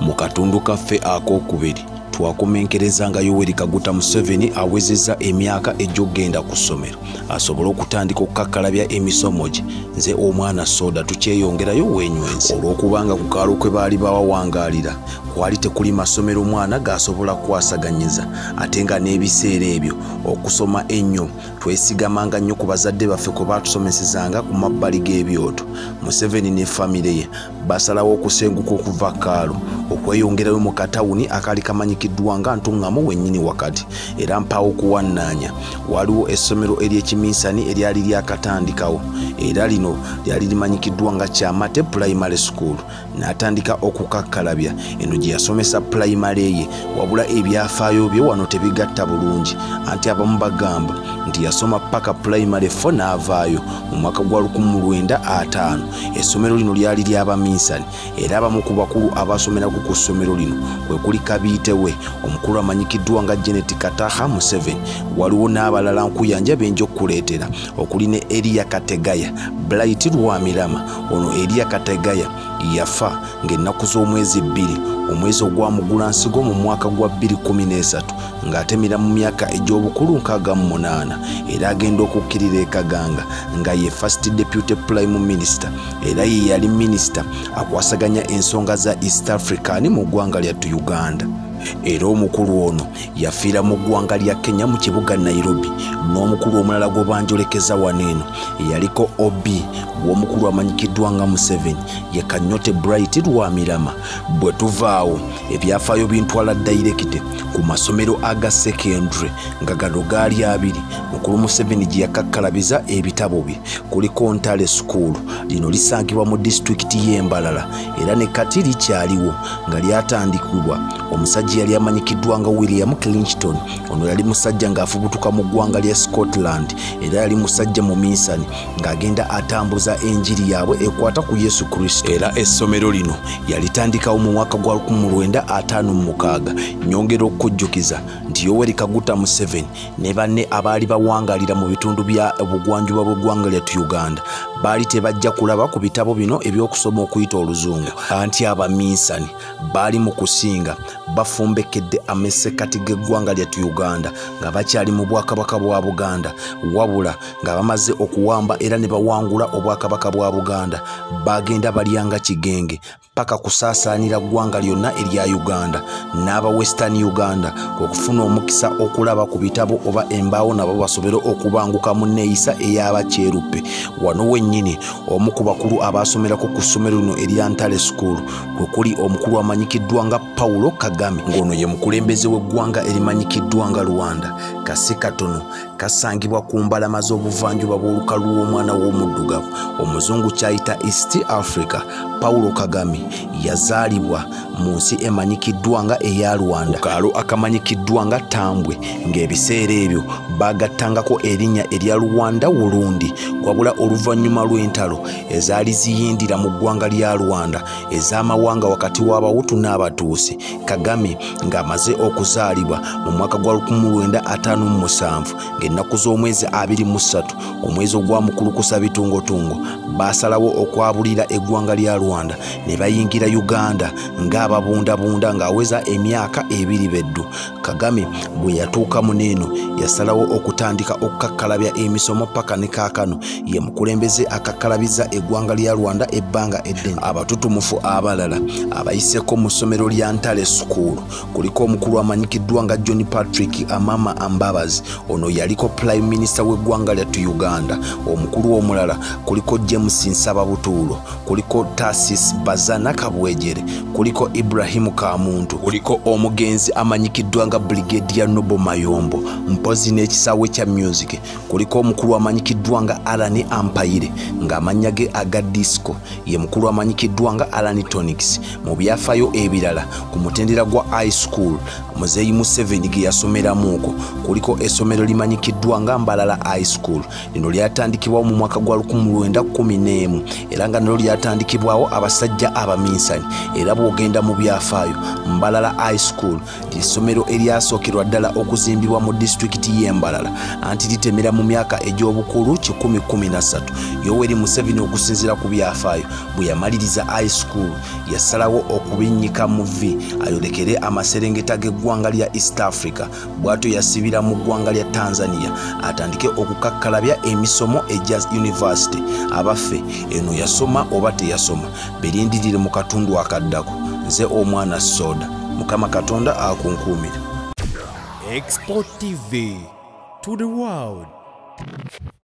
Mu katundu kaffe akookubiri twakomenkereza nga Yoweri Kaguta Museveni awezezza emyaka egy'okugenda ku ssomero asobole okutandika okukakkalabya emisomo gye. Nze omwana soda tukyeyongerayo weenyweze olw'okubanga ku kaalo kwe baali bawawangaalira kwali tekuli masomero mwana g'asobola kukwasaganyiza, ate nga n'ebiseera ebyo okusoma ennyo twesigamanga nnyo ku bazadde baffe kwe baatusomesezanga ku mabbali g'ebyoto. Museveni ne famire ye basalawo okusenguka okuva kaalo okweyongerayo mu katawuni akaali kamanyikiddwa nga Ntungamo wennyini wakati, era mpaawo kuwannaanya waliwo essomero ery'ekiminsani eryali lyakatandikawo, era lino lyali limanyikiddwa nga Kyamate Primary School. N'atandika okukakkalabya eno gye yasomesa pulayimale ye, wabula ebyafaayo bye wano tebigatta bulungi, anti abamu bagamba nti yasoma paka pulayimale 4 n'avaayo mu mwaka gwa 1950. Essomero lino lyali ly'abaminsani, era abamu ku bakulu abasomerako ku ssomero lino kwe kuli kabiite we omukulu amanyikiddwa nga Janet Kataha Museveni. Waliwo n'abalala nkuyanja benja okuleetera okuli ne Eriya Kategaya Bright Rwamirama. Ono Eriya Kategaya yafa ng'ennaku z'omwezi 2 omwezi ogwa Mugulansigo mu mwaka gwa 2013 ng'atemera mu myaka egy'obukulu 68, era agenda okukkirira e Kaganga nga ye First Deputy Prime Minister, era ye yali minisita akwasaganya ensonga za East African mu ggwanga lyattu Uganda. Era omukulu ono yafiira mu ggwanga lya Kenya mu kibuga Nairobi. N'omukulu omulala gwe banjolekeza wano eno eyaliko OB w'omukulu amanyikiddwa nga Museveni ye Kanyote Bright Rwamirama. Bwe tuvaawo ebyafaayo bintwala dayirekite ku masomero aga secondary nga gano gaali 2 mukulu Museveni gye yakakkalabiza ebitabo bye. Kuliko Ntale School, lino lisangibwa mu disitulikiti y'e Mbalala era ne kati likyaliwo, nga lyatandikibwa omusajja yali amanyikiddwa nga William Clinton. Ono yali musajja ng'afubutuka mu ggwanga lya Scotland, era yali musajja muminsani ng'agenda atambuza enjiri yaabwe ekwata ku Yesu Kristo. Era essomero lino yalitandikawo mu mwaka gwa 1956. Nyongera okukujjukiza nti Yoweri Kaguta Museveni ne banne abaali bawangalira mu bitundu bya obugwanjuba bw'eggwanga lyattu Uganda baali tebajja kulaba ku bitabo bino eby'okusoma okuyita oluzungu, anti abaminsani baali mu kusinga bafumbekedde amesekati g'eggwanga lyattu Uganda nga bakyali mu bwakabaka bwa Buganda, wabula nga bamaze okuwamba era ne bawangula obwakabaka bwa Buganda bagenda balyanga kigenge paka kusaasaanira ggwanga lyonna erya Uganda n'aba Western Uganda okufuna omukisa okulaba ku bitabo oba embaawo nabo basobole okubanguka mu nneeyisa ey'abakyeruppe. Wano wennyini omu ku bakulu abaasomerako ku ssomero lino erya Ntale School kwe kuli omukulu amanyikiddwa nga Paulo Kagame, ng'ono ye mukulembeze w'eggwanga erimanyikiddwa nga Rwanda. Kasi katono kasangibwa ku mbalama z'obuvanjuba bw'olukalu lw'omwana w'omuddugavu omuzungu kyayita East Africa. Paulo Kagame yazaalibwa mu nsi emanyikiddwa nga eya Rwanda, kaalo akamanyikiddwa nga Tambwe, ng'ebiseera ebyo bagattangako erinnya erya Rwanda Burundi, wabula oluvannyuma lw'entalo ezaali ziyindira mu ggwanga lya Rwanda ez'amawanga wakati w'Abahutu n'Abatuusi. Kagame ng'amaze okuzaalibwa mu mwaka gwa 1957 ng'ennaku z'omwezi 23 omwezi ogwa Mukulukusa Bitungotungo baasalawo okwabulira eggwanga lya Rwanda ne bayingira Uganda ng'ababundabunda ng'aweza emyaka 2 beddu. Kagame bwe yatuuka muneeno yasalawo okutandika okukakkalabya emisomo paka ne kaakano ye mukulembeze akakkalabiza eggwanga lya Rwanda ebbanga eddene. Abatutumufu abalala abayiseko mu ssomero lya Ntale School kuliko omukulu amanyikiddwa nga John Patrick Amama Ambabazi, ono yaliko Prime Minister w'eggwanga lyattu Uganda. Omukulu omulala kuliko James Nsaba Butuulo, kuliko Tarsis Bazana Kabwejere, kuliko Ibrahim Kamuntu, kuliko omugenzi amanyikiddwa nga Brigadier Noble Mayombo, mpozi n'ekisaawe kya music kuliko omukulu amanyikiddwa nga Alan Ampaire ng'amannya ge aga disco ye mukulu amanyikiddwa nga Alan Tonics. Mu byafaayo ebirala ku mutendera gwa high school Muzeeyi Museveni ge yasomeramuuko kuliko essomero limanyikiddwa nga Mbalala High School. Lino lyatandikibwawo mu mwaka gwa 1911 era nga nalyo lyatandikibwawo abasajja abaminsani, era bw'ogenda mu byafaayo, Mbalala High School ly'essomero eryasookerwa ddala okuzimbibwa mu disitulikiti y'e Mbalala, anti litemera mu myaka egy'obukulu 113. Yoweri Museveni okusinziira ku byafaayo bwe yamaliriza high school yasalawo okubinnyika mu V ayolekere amaserengeta g'eggwanga lya East Africa. Bw'atyo yasibira mu ggwanga lya Tanzania atandike okukakkalabya emisomo egya university. Abaffe, eno yasoma oba teyasoma? Berindirire mu katundu akaddako. Nze omwana Soda, Mukama Katonda akunkuumire. Export TV to the world.